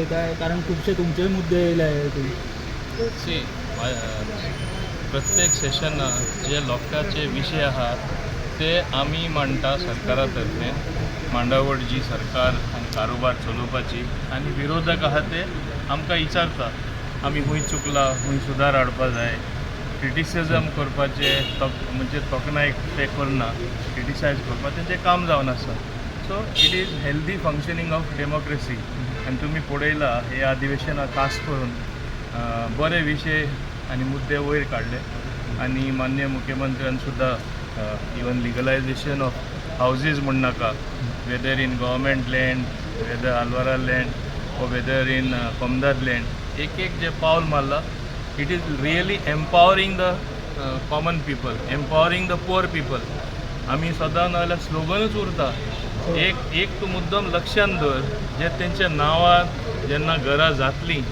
काय? कारण खुबशे तुमचेय मुद्दे येयले हितून. सी, प्रत्येक सेशनाक जे लोकांचे विशय आहात ते आमी मांडटा सरकारा तर्फे. मांडावळ जी सरकार आनी कारोबार चलोवपाची आनी विरोधक आहा ते आमकां विचारता आमी खंय चुकला, खंय सुदार हाडपा जाय. क्रिटिसिजम करपाचे म्हणजे तोखणाय ते करना, क्रिटिसायज करपा तेंचें काम जावन आसा. So it is healthy functioning of democracy. आनी तुमी पळयला, हे अधिवेशनाक खास करून बरे विशय आनी मुद्दे वयर काडले आनी मान्य मुख्यमंत्र्यान सुद्दां इवन लिगलायजेशन ऑफ हावजीज म्हणनाका, whether in government land, whether Alvara land or whether in Comunidade land, एक एक जे पावल मारला, it is really empowering the common people, empowering the poor people. आमी सदां नाजाल्यार स्लोगनूच उरता. एक एक तूं मुद्दम लक्षान दवर, जे तेंच्या नांवार जेन्ना घरां जातलीं,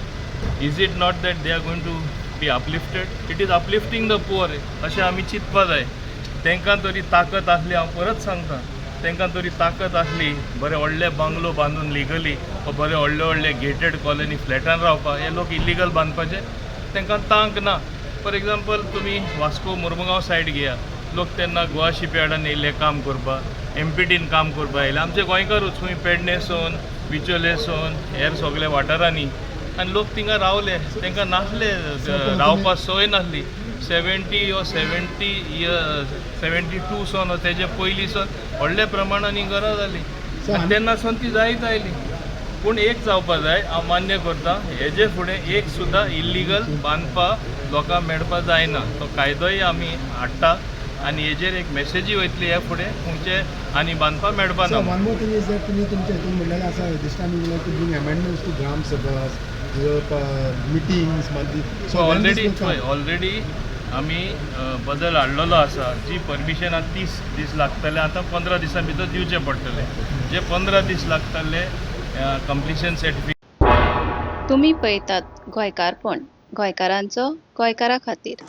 is it not that they are going to be uplifted? It is uplifting the poor अशें आमी चिंतपा जाय. तांकां तरी ताकत आसली, हांव परत सांगता, तांकां तरी ताकत आसली बरे व्हडले बंगलो बांदून लिगली वा बरे व्हडले व्हडले गेटेड कॉलनी फ्लॅटान रावपाक. हे लोक इलिगल बांदपाचे तांकां तांक ना. फॉर एग्जाम्पल, तुमी वास्को मुर्मुगांव सायड घेया, लोक तेन्ना गोवा शिपयार्डान येयल्ले काम करपाक, एमपीटीन काम करपाक येयले. आमचे गोंयकारूच खंय पेडणे सोन, बिचोले सोन, हेर सगळे वाठारांनी आनी लोक थिंगा रावले. तांकां नासले रावपाक सोय नासली. 70 or 70 year 72 सोन, तेजे पयलीं सोन व्हडल्या प्रमाणान ही घरां जालीं आनी तेन्ना सोन ती जायत आयली. पूण एक जावपा जाय, हांव मान्य करता, हेजे फुडें एक सुद्दां इल्लिगल बांदपाक लोकांक मेळपा जायना. तो कायदोय आमी हाडटा आनी हेजेर एक मेसेजूय वयतली, हे फुडें खंयचे आनी बांदपाक मेळपा ना. So one more thing is that तुम्ही तुमच्या हितून म्हणलेलें आसा, this time you like to bring amendments to Gram Sabhas, meetings monthly. So already, पळय, ऑलरेडी आमी बदल हाडलेलो आसा. जी परमिशनां 30 दीस लागतले, आतां 15 दिसां भितर दिवचे पडटले. जे 15 दीस लागतले कंप्लिशन सर्टिफिकेट तुमी पळयतात गोंयकारपण, गोंयकारांचो गोंयकारा खातीर.